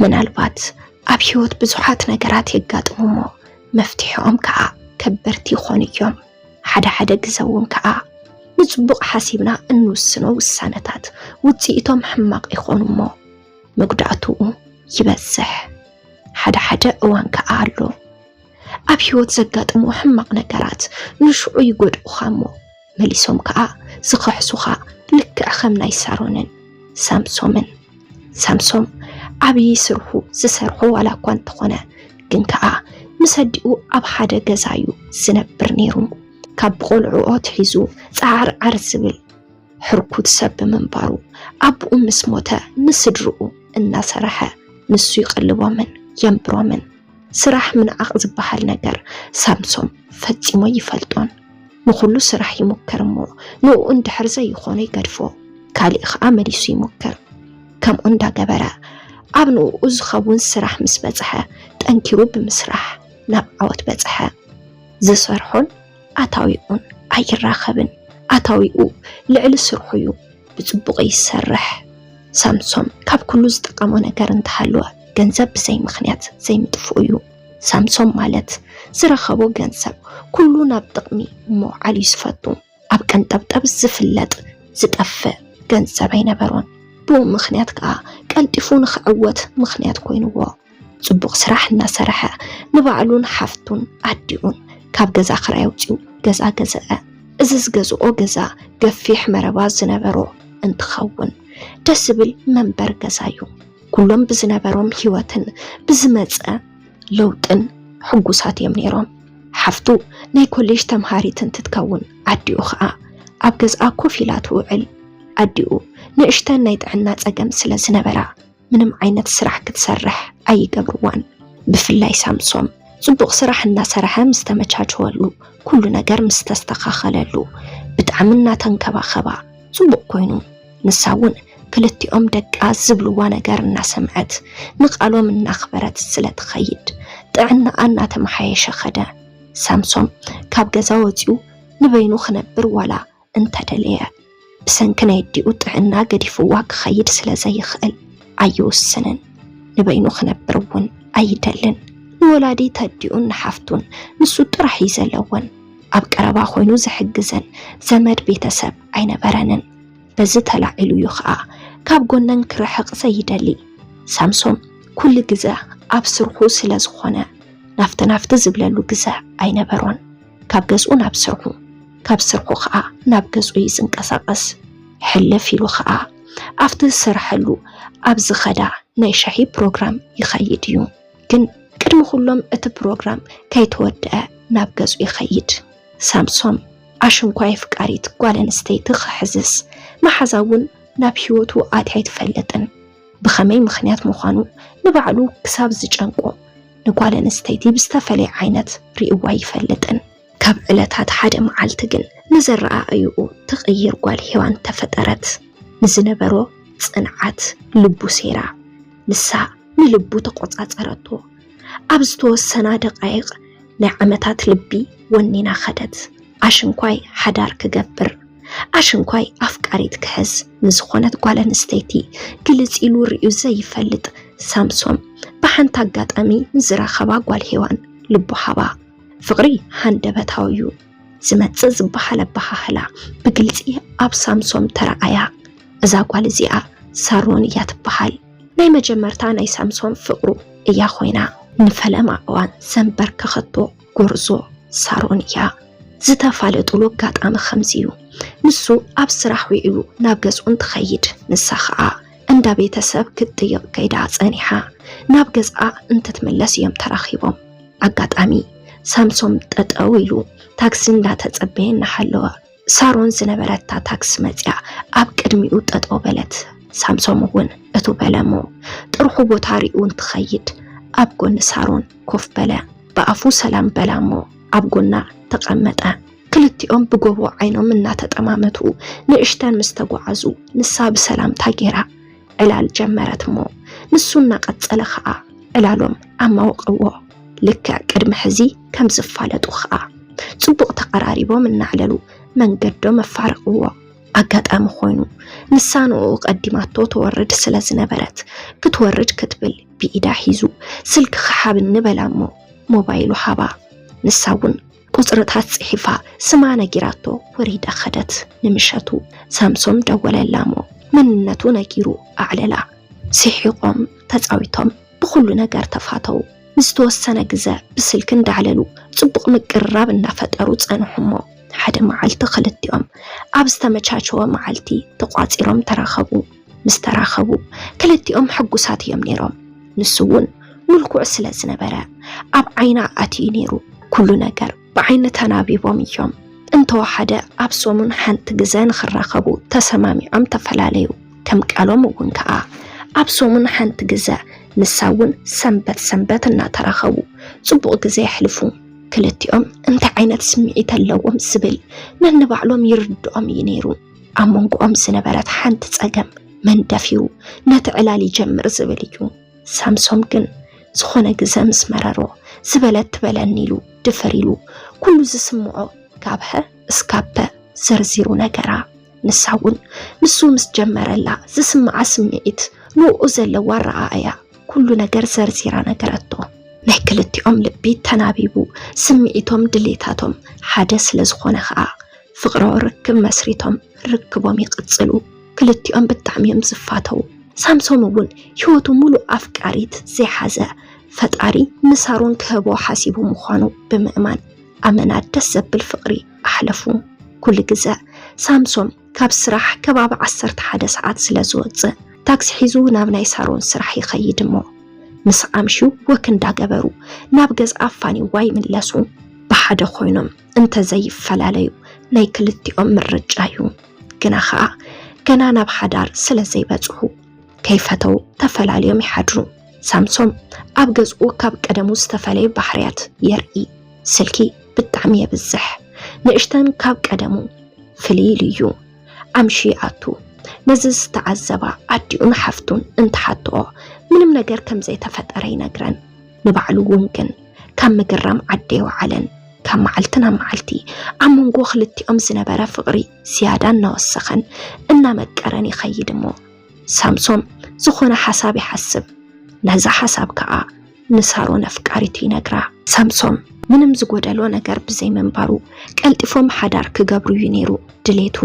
ምናልባት ኣብ ህይወት ብዙሓት ነገራት የጋጥሙ እሞ መፍትሒኦም ከዓ ከበድቲ ይኾኑ እዮም። ሓደ ሓደ ግዘ እውን ከዓ ንፅቡቕ ሓሲብና እንውስኖ ውሳነታት ውፅኢቶም ሕማቕ ይኾኑ እሞ መጉዳእትኡ ይበዝሕ። ሓደ ሓደ እዋን ከዓ ኣሎ ኣብ ህይወት ዘጋጥሙ ሕማቕ ነገራት ንሽዑ ይጎድኡኻ እሞ መሊሶም ከዓ ዝኸሕሱኻ ልክዕ ከም ናይ ሳሮንን ሳምሶምን። ሳምሶም ዓብዪ ስርሑ ዝሰርሖ ዋላ እኳ እንተኾነ ግን ከዓ ምስ ኣዲኡ ኣብ ሓደ ገዛ እዩ ዝነብር ነይሩ። ካብ ብቆልዕኡ ኣትሒዙ ፃዓርዓር ዝብል ሕርኩት ሰብ ብምንባሩ ኣቦኡ ምስ ሞተ ንስድርኡ እናሰረሐ ንሱ ይቐልቦምን የንብሮምን። ስራሕ ምንዓቕ ዝበሃል ነገር ሳምሶም ፈጺሙ ኣይፈልጦን። ንኹሉ ስራሕ ይሙክር እሞ ንኡ እንድሕር ዘይኾኖ ይገድፎ፣ ካሊእ ኸዓ መሊሱ ይሙክር። ከምኡ እንዳገበረ ኣብ ንኡ ዝኸውን ስራሕ ምስ በጽሐ ጠንኪሩ ብምስራሕ ናብ ዓወት በጽሐ። ዝሰርሖን ኣታዊኡን ኣይራኸብን። ኣታዊኡ ልዕሊ ስርሑ እዩ። ብጽቡቕ ይሰርሕ። ሳምሶም ካብ ኩሉ ዝጥቀሞ ነገር እንተሃለወ ገንዘብ ብዘይ ምኽንያት ዘይምጥፍኡ እዩ። ሳምሶም ማለት ዝረኸቦ ገንዘብ ኩሉ ናብ ጥቕሚ ምውዓል እዩ ዝፈቱ። ኣብ ቀንጠብጠብ ዝፍለጥ ዝጠፍእ ገንዘብ ኣይነበሮን። ብኡ ምኽንያት ከኣ ቀልጢፉ ንኽዕወት ምኽንያት ኮይንዎ። ጽቡቕ ስራሕ እናሰርሐ ንባዕሉን ሓፍቱን ኣዲኡን ካብ ገዛ ክራይ ኣውጺኡ ገዛ ገዝአ። እዚ ዝገዝኦ ገዛ ገፊሕ መረባ ዝነበሮ እንትኸውን ደስ ዝብል መንበር ገዛ እዩ። ኩሎም ብዝነበሮም ህይወትን ብዝመጸ ለውጥን ሕጉሳት እዮም ነይሮም። ሓፍቱ ናይ ኮሌጅ ተምሃሪት እንትትከውን ኣዲኡ ኸኣ ኣብ ገዝኣ ኮፍ ኢላ ትውዕል። ኣዲኡ ንእሽተን ናይ ጥዕና ጸገም ስለ ዝነበራ ምንም ዓይነት ስራሕ ክትሰርሕ ኣይገብርዋን። ብፍላይ ሳምሶም ጽቡቕ ስራሕ እናሰርሐ ምስ ተመቻቸወሉ፣ ኩሉ ነገር ምስ ተስተኻኸለሉ፣ ብጣዕሚ እናተንከባኸባ ጽቡቕ ኮይኑ፣ ንሳ እውን ክልቲኦም ደቃ ዝብልዋ ነገር እናሰምዐት ንቃሎም እናኽበረት ስለ ትኸይድ ጥዕናኣ እናተመሓየሸ ኸደ። ሳምሶም ካብ ገዛ ወጺኡ ንበይኑ ክነብር ዋላ እንተደለየ ብሰንኪ ናይ ኣዲኡ ጥዕና ገዲፍዋ ክኸይድ ስለ ዘይኽእል ኣይውስንን። ንበይኑ ክነብር እውን ኣይደልን። ንወላዲት ኣዲኡን ንሓፍቱን ንሱ ጥራሕ እዩ ዘለወን። ኣብ ቀረባ ኮይኑ ዝሕግዘን ዘመድ ቤተሰብ ኣይነበረንን። በዚ ተላዒሉ እዩ ኸኣ ካብ ጎነን ክርሕቕ ዘይደሊ። ሳምሶም ኩሉ ግዘ ኣብ ስርሑ ስለ ዝኾነ ናፍቲ ናፍቲ ዝብለሉ ግዘ ኣይነበሮን። ካብ ገዝኡ ናብ ስርሑ፣ ካብ ስርሑ ኸኣ ናብ ገዝኡ እዩ ዝንቀሳቐስ። ሕልፍ ኢሉ ኸኣ ኣብቲ ዝሰርሐሉ ኣብ ዝኸዳ ናይ ሻሂ ፕሮግራም ይኸይድ እዩ። ግን ቅድሚ ኩሎም እቲ ፕሮግራም ከይተወደአ ናብ ገዝኡ ይኸይድ። ሳምሶም ኣሽንኳይ ኣፍቃሪት ጓል ኣንስተይቲ ክሕዝስ መሓዛ እውን ናብ ህይወቱ ኣትያ ኣይትፈልጥን። ብኸመይ ምኽንያት ምዃኑ ንባዕሉ ክሳብ ዝጨንቆ ንጓል ኣንስተይቲ ብዝተፈለየ ዓይነት ርእይዋ ኣይፈልጥን። ካብ ዕለታት ሓደ መዓልቲ ግን ንዘረኣእይኡ ትቕይር ጓል ሄዋን ተፈጠረት። ንዝነበሮ ጽንዓት ልቡ ሴራ። ንሳ ንልቡ ተቖጻጸረቶ። ኣብ ዝተወሰና ደቓይቕ ናይ ዓመታት ልቢ ወኒና ኸደት። ኣሽንኳይ ሓዳር ክገብር፣ ኣሽንኳይ ኣፍቃሪት ክሕዝ ንዝኾነት ጓል ኣንስተይቲ ግልጽ ኢሉ ርእዩ ዘይፈልጥ ሳምሶም ብሓንቲ ኣጋጣሚ ንዝረኸባ ጓል ሄዋን ልቡ ሃባ። ፍቕሪ ሃንደበታዊ እዩ። ዝመጽእ ዝበሃል ኣበሃህላ ብግልጺ ኣብ ሳምሶም ተረኣያ። እዛ ጓል እዚኣ ሳሮን እያ ትበሃል። ናይ መጀመርታ ናይ ሳምሶም ፍቕሩ እያ ኮይና። ንፈለማ እዋን ዘንበርከኸቶ ጎርዞ ሳሮን እያ። ዝተፋለጡሉ ኣጋጣሚ ከምዚ እዩ። ንሱ ኣብ ስራሕ ውዒሉ ናብ ገዝኡ እንትኸይድ ንሳ ኸኣ እንዳ ቤተሰብ ክትጥይቕ ከይዳ ጸኒሓ ናብ ገዝኣ እንትትምለስ እዮም ተራኺቦም። ኣጋጣሚ ሳምሶም ጠጠው ኢሉ ታክሲ እንዳተጸበየ እናሃለወ ሳሮን ዝነበረታ ታክሲ መጽያ ኣብ ቅድሚኡ ጠጠው በለት። ሳምሶም እውን እቱ በለ እሞ ጥርሑ ቦታ ሪኡ እንትኸይድ ኣብ ጎኒ ሳሮን ኮፍ በለ። ብኣፉ ሰላም በላ እሞ ኣብ ጎና ተቐመጠ። ክልቲኦም ብጎቦ ዓይኖም እናተጠማመቱ ንእሽተን ምስ ተጓዓዙ ንሳ ብሰላምታ ጌራ ዕላል ጀመረት እሞ ንሱ እናቐጸለ ኸኣ ዕላሎም ኣማውቕዎ። ልክዕ ቅድሚ ሕዚ ከም ዝፋለጡ ኸኣ ጽቡቕ ተቐራሪቦም እናዕለሉ መንገዶም ኣፋረቕዎ። ኣጋጣሚ ኮይኑ ንሳ ንኡ ቀዲማቶ ተወርድ ስለ ዝነበረት ክትወርድ ክትብል ብኢዳ ሒዙ ስልኪ ክሓብኒ በላ እሞ ሞባይሉ ሃባ። ንሳ እውን ቁፅርታት ፅሒፋ ስማ ነጊራቶ ወሪዳ ኸደት። ንምሸቱ ሳምሶም ደወለላ እሞ መንነቱ ነጊሩ ኣዕለላ። ስሒቖም ተፃዊቶም ብኹሉ ነገር ተፋተው። ንዝተወሰነ ግዘ ብስልኪ እንዳዕለሉ ፅቡቕ ምቅርራብ እናፈጠሩ ፀንሑ እሞ ሓደ መዓልቲ ክልቲኦም ኣብ ዝተመቻቸወ መዓልቲ ተቋፂሮም ተራኸቡ። ምስ ተራኸቡ ክልቲኦም ሕጉሳት እዮም ነይሮም። ንሱ እውን ምልኩዕ ስለ ዝነበረ ኣብ ዓይና ኣትዩ ነይሩ። ኩሉ ነገር ብዓይኒ ተናቢቦም እዮም። እንተወሓደ ኣብ ሰሙን ሓንቲ ግዘ ንኽራኸቡ ተሰማሚዖም ተፈላለዩ። ከም ቃሎም እውን ከዓ ኣብ ሰሙን ሓንቲ ግዘ ንሳ እውን ሰንበት ሰንበት እናተራኸቡ ፅቡቕ ግዘ የሕልፉ። ክልቲኦም እንታይ ዓይነት ስምዒት ኣለዎም ዝብል ነንባዕሎም ይርድኦም እዩ ነይሩ። ኣብ መንጎኦም ዝነበረት ሓንቲ ፀገም መን ደፊሩ ነቲ ዕላል ይጀምር ዝብል እዩ። ሳምሶም ግን ዝኾነ ግዘ ምስ መረሮ ዝበለት ትበለኒ ኢሉ ድፍር ኢሉ ኩሉ ዝስምዖ ካብ ሀ እስካብ ፐ ዘርዚሩ ነገራ። ንሳ እውን ንሱ ምስ ጀመረላ ዝስምዓ ስምዒት ንኡ ዘለዋ ኣረኣእያ ኩሉ ነገር ዘርዚራ ነገረቶ። ናይ ክልቲኦም ልቢ ተናቢቡ ስምዒቶም ድሌታቶም ሓደ ስለ ዝኾነ ኸዓ ፍቕሮ ርክብ መስሪቶም ርክቦም ይቕፅሉ። ክልቲኦም ብጣዕሚ እዮም ዝፋተው። ሳምሶም እውን ህይወቱ ሙሉእ ኣፍቃሪት ዘይሓዘ ፈጣሪ ንሳሮን ክህቦ ሓሲቡ ምዃኑ ብምእማን ኣመና ደስ ዘብል ፍቕሪ ኣሕለፉ። ኩሉ ግዘ ሳምሶም ካብ ስራሕ ከባቢ ዓሰርተ ሓደ ሰዓት ስለ ዝወፅእ ታክሲ ሒዙ ናብ ናይ ሳሮን ስራሕ ይኸይድ እሞ ምስ ኣምሽዩ ወክ እንዳገበሩ ናብ ገዝኣ ፋኒዋ ይምለሱ። ብሓደ ኮይኖም እንተዘይፈላለዩ ናይ ክልቲኦም ምርጫ እዩ። ግና ኸዓ ገና ናብ ሓዳር ስለ ዘይበፅሑ ከይፈተው ተፈላልዮም ይሓድሩ። ሳምሶም ኣብ ገዝኡ ካብ ቀደሙ ዝተፈለየ ባህርያት የርኢ። ስልኪ ብጣዕሚ የብዝሕ። ንእሽተን ካብ ቀደሙ ፍልይ ኢሉ እዩ። ኣምሽዩ ይኣቱ። ነዚ ዝተዓዘባ ኣዲኡን ሓፍቱን እንትሓትኦ ምንም ነገር ከም ዘይተፈጠረ ይነግረን። ንባዕሉ እውን ግን ካብ ምግራም ዓዲ ኣይወዓለን። ካብ መዓልቲ ናብ መዓልቲ ኣብ መንጎ ክልቲኦም ዝነበረ ፍቕሪ ዝያዳ እናወሰኸን እናመቀረን ይኸይድ እሞ ሳምሶም ዝኾነ ሓሳብ ይሓስብ። ነዛ ሓሳብ ከዓ ንሳሮን ኣፍቃሪቱ ይነግራ። ሳምሶም ምንም ዝጎደሎ ነገር ብዘይምንባሩ ቀልጢፎም ሓዳር ክገብሩ እዩ ነይሩ ድሌቱ።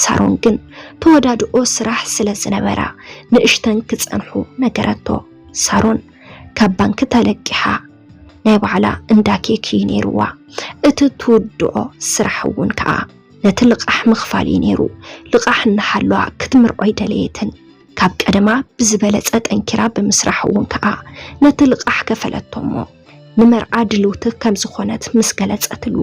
ሳሮን ግን ተወዳድኦ ስራሕ ስለ ዝነበራ ንእሽተን ክጸንሑ ነገረቶ። ሳሮን ካብ ባንኪ ተለቂሓ ናይ ባዕላ እንዳ ኬክ እዩ ነይርዋ። እቲ ትውድኦ ስራሕ እውን ከዓ ነቲ ልቓሕ ምኽፋል እዩ ነይሩ። ልቓሕ እናሃለዋ ክትምርዖ ኣይደለየትን። ካብ ቀደማ ብዝበለጸ ጠንኪራ ብምስራሕ እውን ከዓ ነቲ ልቓሕ ከፈለቶ እሞ ንመርዓ ድልውቲ ከም ዝኾነት ምስ ገለጸትሉ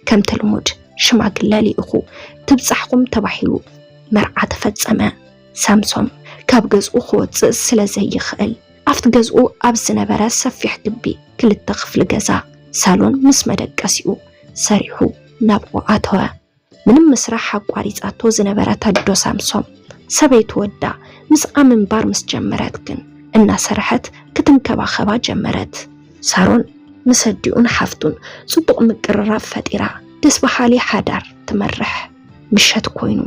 ከምቲ ልሙድ ሽማግለ ልኢኹ ትብጻሕኹም ተባሂሉ መርዓ ተፈጸመ። ሳምሶም ካብ ገዝኡ ክወጽእ ስለ ዘይኽእል ኣብቲ ገዝኡ ኣብ ዝነበረ ሰፊሕ ግቢ ክልተ ክፍሊ ገዛ ሳሎን ምስ መደቀሲኡ ሰሪሑ ናብኡ ኣተወ። ምንም ምስራሕ ኣቋሪጻቶ ዝነበረት ኣዶ ሳምሶም ሰበይቱ ወዳ ምስኣ ምንባር ምስ ጀመረት ግን እናሰርሐት ክትንከባኸባ ጀመረት። ሳሮን ምስ ኣዲኡን ሓፍቱን ጽቡቕ ምቅርራብ ፈጢራ ደስ በሃሊ ሓዳር ትመርሕ። ምሸት ኮይኑ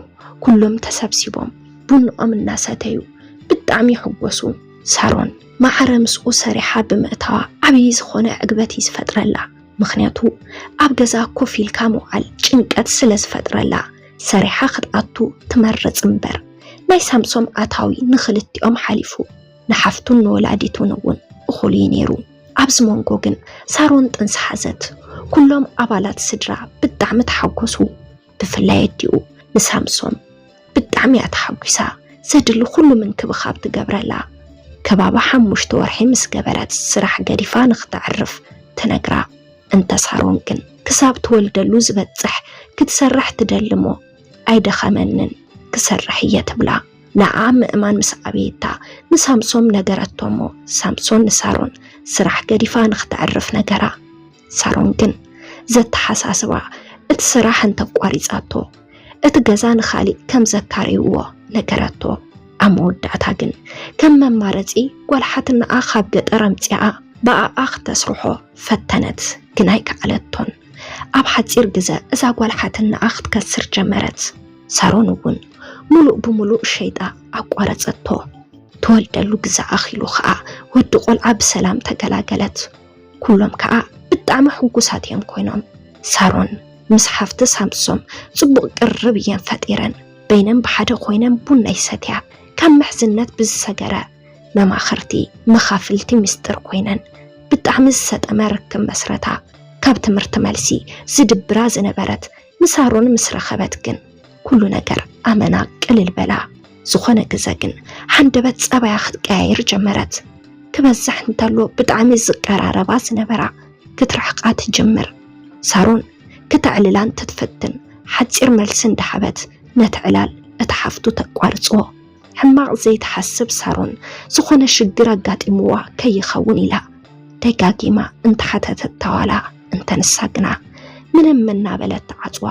ኩሎም ተሰብሲቦም ቡንኦም እናሰተዩ ብጣዕሚ ይሕጎሱ። ሳሮን ማዕረ ምስኡ ሰሪሓ ብምእታዋ ዓብዪ ዝኾነ ዕግበት እዩ ዝፈጥረላ። ምኽንያቱ ኣብ ገዛ ኮፍ ኢልካ ምውዓል ጭንቀት ስለ ዝፈጥረላ ሰሪሓ ክትኣቱ ትመርጽ እምበር ናይ ሳምሶም ኣታዊ ንኽልቲኦም ሓሊፉ ንሓፍቱን ንወላዲቱን እውን እኹል እዩ ነይሩ። ኣብዚ መንጎ ግን ሳሮን ጥንሲ ሓዘት። ኩሎም ኣባላት ስድራ ብጣዕሚ ተሓጎሱ። ብፍላይ ኣዲኡ ንሳምሶም ብጣዕሚ እያ ተሓጒሳ። ዘድሊ ኩሉ ምንክብኻብ ትገብረላ። ከባቢ ሓሙሽተ ወርሒ ምስ ገበረት ስራሕ ገዲፋ ንኽተዕርፍ ትነግራ። እንተ ሳሮን ግን ክሳብ ትወልደሉ ዝበጽሕ ክትሰርሕ ትደሊ እሞ ኣይደኸመንን ክሰርሕ እየ ትብላ። ንዓ ምእማን ምስ ኣበየታ ንሳምሶም ነገረቶ እሞ ሳምሶን ንሳሮን ስራሕ ገዲፋ ንኽተዕርፍ ነገራ። ሳሮን ግን ዘተሓሳስባ እቲ ስራሕ እንተቋሪጻቶ እቲ ገዛ ንኻሊእ ከም ዘካረይዎ ነገረቶ። ኣብ መወዳእታ ግን ከም መማረጺ ጓል ሓትነኣ ካብ ገጠር ኣምጺኣ ብኣኣ ክተስርሖ ፈተነት፣ ግን ኣይከኣለቶን። ኣብ ሓጺር ግዘ እዛ ጓል ሓትነኣ ክትከስር ጀመረት። ሳሮን እውን ሙሉእ ብሙሉእ ሸይጣ ኣቋረጸቶ። ተወልደሉ ግዘ ኣኺሉ ኸኣ ወዲ ቆልዓ ብሰላም ተገላገለት። ኩሎም ከኣ ብጣዕሚ ሕጉሳት እዮም ኮይኖም። ሳሮን ምስ ሓፍቲ ሳምሶም ጽቡቕ ቅርብ እየን ፈጢረን። በይነን ብሓደ ኮይነን ቡና ይሰትያ። ካብ ምሕዝነት ብዝሰገረ መማኽርቲ መኻፍልቲ ምስጢር ኮይነን ብጣዕሚ ዝሰጠመ ርክብ መስረታ። ካብ ትምህርቲ መልሲ ዝድብራ ዝነበረት ንሳሮን ምስ ረኸበት ግን ኩሉ ነገር ኣመና ቅልል በላ። ዝኾነ ግዘ ግን ሓንደበት ጸባያ ክትቀያይር ጀመረት። ክበዝሕ እንተሎ ብጣዕሚ ዝቀራረባ ዝነበራ ክትርሕቃ ትጅምር። ሳሮን ክተዕልላ እንትትፍትን ሓጺር መልሲ እንዳሃበት ነቲ ዕላል እታ ሓፍቱ ተቋርጽዎ። ሕማቕ ዘይትሓስብ ሳሮን ዝኾነ ሽግር ኣጋጢምዋ ከይኸውን ኢላ ደጋጊማ እንተሓተተታ ዋላ እንተ ንሳ ግና ምንም እናበለት ትዓጽዋ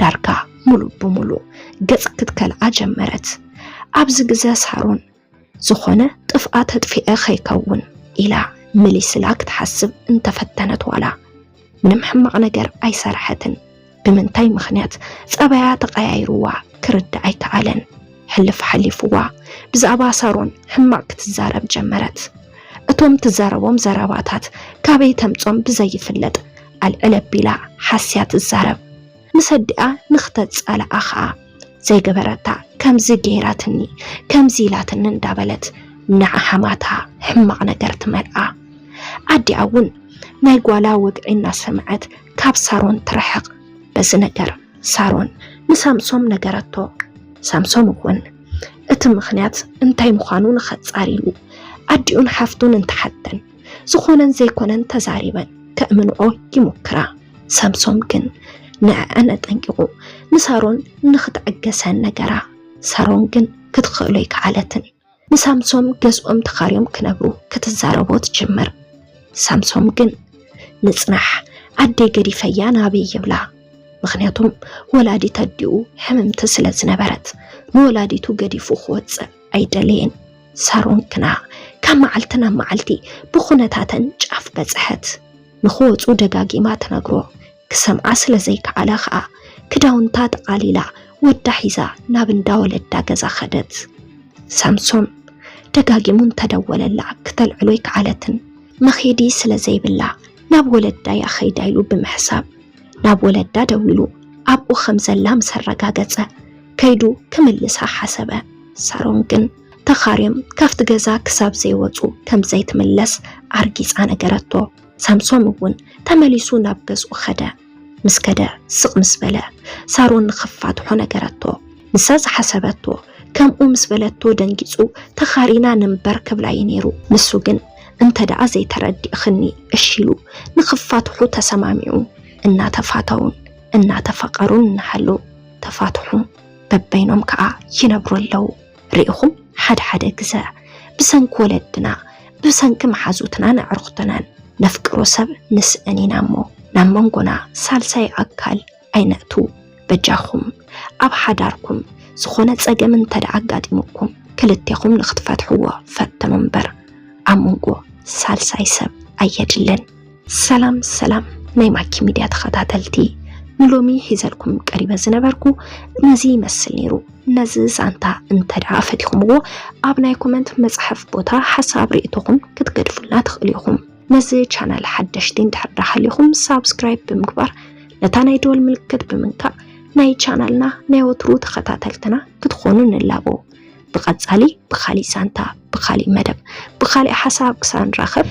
ዳርጋ ሙሉእ ብሙሉእ ገጽ ክትከልኣ ጀመረት። ኣብዚ ግዘ ሳሮን ዝኾነ ጥፍኣ ተጥፊኤ ከይከውን ኢላ ምሊስላ ክትሓስብ እንተፈተነት ዋላ ምንም ሕማቕ ነገር ኣይሰርሐትን። ብምንታይ ምኽንያት ጸባያ ተቐያይርዋ ክርዳእ ኣይከኣለን። ሕልፍ ሓሊፍዋ ብዛዕባ ሳሮን ሕማቕ ክትዛረብ ጀመረት። እቶም ትዛረቦም ዘረባታት ካበይ ተምጾም ብዘይፍለጥ ኣልዕል ኣቢላ ሓስያ ትዛረብ። ምስ ኣዲኣ ንኽተጻልኣ ኸኣ ዘይገበረታ ከምዚ ገይራትኒ ከምዚ ኢላትኒ እንዳበለት ንዓሓማታ ሕማቕ ነገር ትመልኣ። ኣዲኣ እውን ናይ ጓላ ወግዒ እናሰምዐት ካብ ሳሮን ትርሕቕ። በዚ ነገር ሳሮን ንሳምሶም ነገረቶ። ሳምሶም እውን እቲ ምኽንያት እንታይ ምዃኑ ንኸጻር ኢሉ ኣዲኡን ሓፍቱን እንተሓተን ዝኾነን ዘይኮነን ተዛሪበን ከእምንኦ ይሙክራ። ሳምሶም ግን ንዕዐን ኣጠንቂቑ ንሳሮን ንኽትዕገሰን ነገራ። ሳሮን ግን ክትኽእሎ ኣይከኣለትን። ንሳምሶም ገዝኦም ተኻርዮም ክነብሩ ክትዛረቦ ትጅምር። ሳምሶም ግን ንጽናሕ ኣደይ ገዲፈያ ናበይ ይብላ። ምኽንያቱም ወላዲት ኣዲኡ ሕምምቲ ስለ ዝነበረት ንወላዲቱ ገዲፉ ክወጽእ ኣይደለየን። ሳሮን ግና ካብ መዓልቲ ናብ መዓልቲ ብኹነታተን ጫፍ በጽሐት። ንኽወጹ ደጋጊማ ትነግሮ። ክሰምዓ ስለ ዘይከኣለ ኸኣ ክዳውንታ ጠቓሊላ ወዳ ሒዛ ናብ እንዳ ወለዳ ገዛ ኸደት። ሳምሶም ደጋጊሙ እንተደወለላ ክተልዕሎ ኣይከኣለትን። መኼዲ ስለ ዘይብላ ናብ ወለዳ እያ ኸይዳ ኢሉ ብምሕሳብ ናብ ወለዳ ደዊሉ ኣብኡ ከም ዘላ ምስ ኣረጋገጸ ከይዱ ክምልሳ ሓሰበ። ሳሮን ግን ተኻርዮም ካብቲ ገዛ ክሳብ ዘይወጹ ከም ዘይትምለስ ኣርጊጻ ነገረቶ። ሳምሶም እውን ተመሊሱ ናብ ገዝኡ ኸደ። ምስ ከደ ስቕ ምስ በለ ሳሮን ንኽፋትሖ ነገረቶ። ንሳ ዝሓሰበቶ ከምኡ ምስ በለቶ ደንጊጹ ተኻሪና ንንበር ክብላ እዩ ነይሩ። ንሱ ግን እንተ ደኣ ዘይተረዲእኽኒ እሺ ኢሉ ንኽፋትሑ ተሰማሚዑ። እናተፋተዉን እናተፋቐሩን እናሃለዉ ተፋትሑ። በበይኖም ከኣ ይነብሩ ኣለዉ። ርኢኹም ሓደ ሓደ ግዘ ብሰንኪ ወለድና ብሰንኪ መሓዙትናን ኣዕሩኽትናን ነፍቅሮ ሰብ ንስእን ኢና እሞ ናብ መንጎና ሳልሳይ ኣካል ኣይነእቱ። በጃኹም ኣብ ሓዳርኩም ዝኾነ ጸገም እንተ ደኣ ኣጋጢሙኩም ክልቴኹም ንኽትፈትሕዎ ፈትኑ እምበር ኣብ መንጎ ሳልሳይ ሰብ ኣየድልን። ሰላም ሰላም ናይ ማኪ ሚድያ ተኸታተልቲ፣ ንሎሚ ሒዘልኩም ቀሪበ ዝነበርኩ ነዚ ይመስል ነይሩ። ነዚ ዛንታ እንተ ደኣ ፈቲኹምዎ ኣብ ናይ ኮመንት መጽሓፍ ቦታ ሓሳብ ርእይቶኹም ክትገድፉልና ትኽእሉ ኢኹም። ነዚ ቻናል ሓደሽቲ እንድሕር ደኣ ሃሊኹም ሳብስክራይብ ብምግባር ነታ ናይ ደወል ምልክት ብምንካእ ናይ ቻናልና ናይ ወትሩ ተኸታተልትና ክትኾኑ ንላቦ። ብቐጻሊ ብኻሊእ ዛንታ፣ ብኻሊእ መደብ፣ ብኻሊእ ሓሳብ ክሳብ ንራኸብ